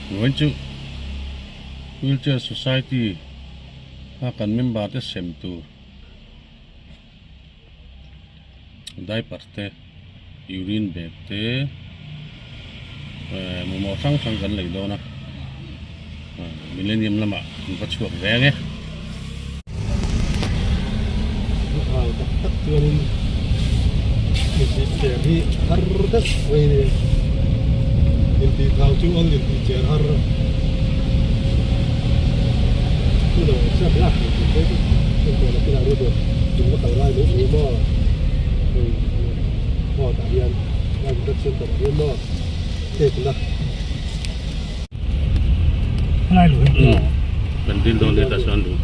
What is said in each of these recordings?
Vawiin chu Wheelchair Society a kan member te sem tur diaper te urine bag te eh mamawh hrang hrang kan lei dawn a Millennium lamah an va chhuak ve ang e. Thau tak tak chuanin intih cher hi har deuh mai a ni. Intih thau chu an intih cher har chu lo siam lak thei tur te chu enkawl a kinah ruat in va kal ngai mai mai maw hei maw tah hian life blood center ah hian maw pekna. Kan dil dawn hetah chuan duh.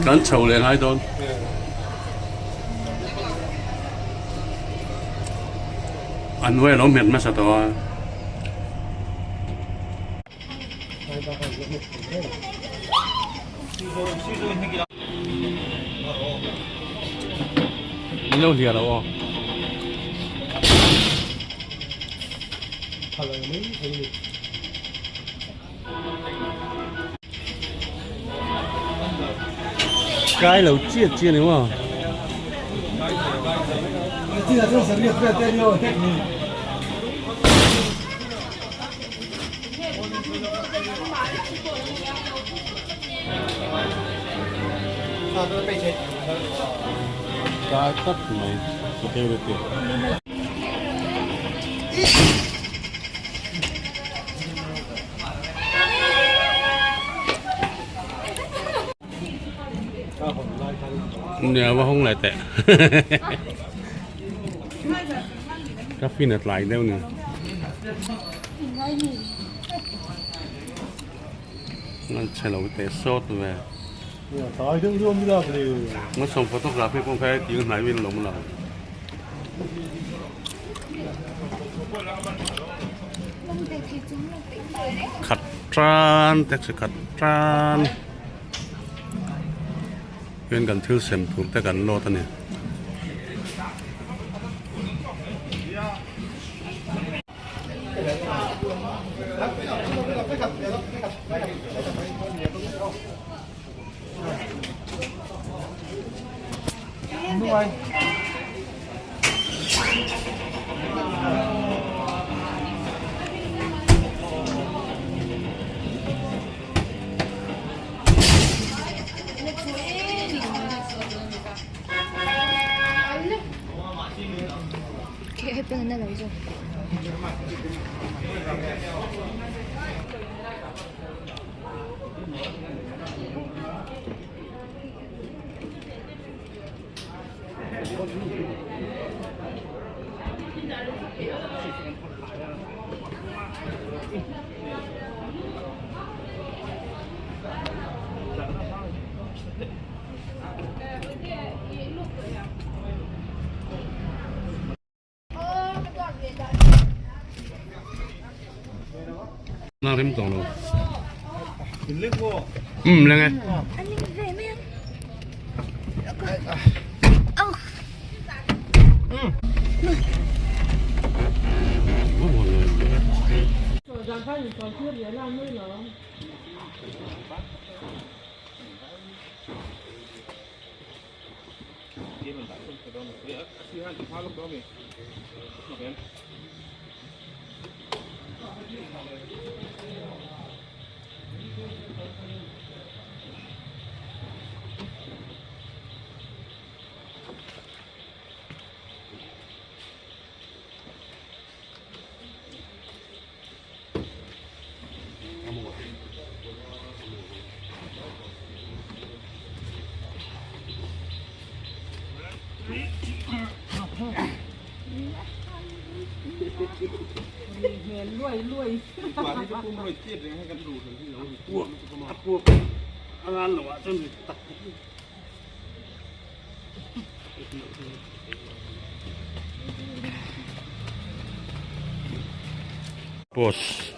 Kan chho leh ngai dawn. A hnuai a lo hmet hmasa tawh a. Min lo hliah lo aw. Kai lo chiat chiat ni maw. Tlai tlat mai security. Nia va hawng leh teh ka fin a tlai deuh ni. Nan chhe lo teh sawt ve. Hmasawm photography pawh kha tih hnai vin lo lo. Khat tan taxi khat tan hian kan thil sem tur te kan load a ni. Na rem tawh lo. Um leng e. Post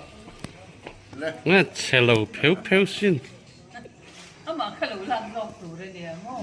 nge chhe lo pheu pheu sin. Amah kha lo lak zawk tur a nia maw.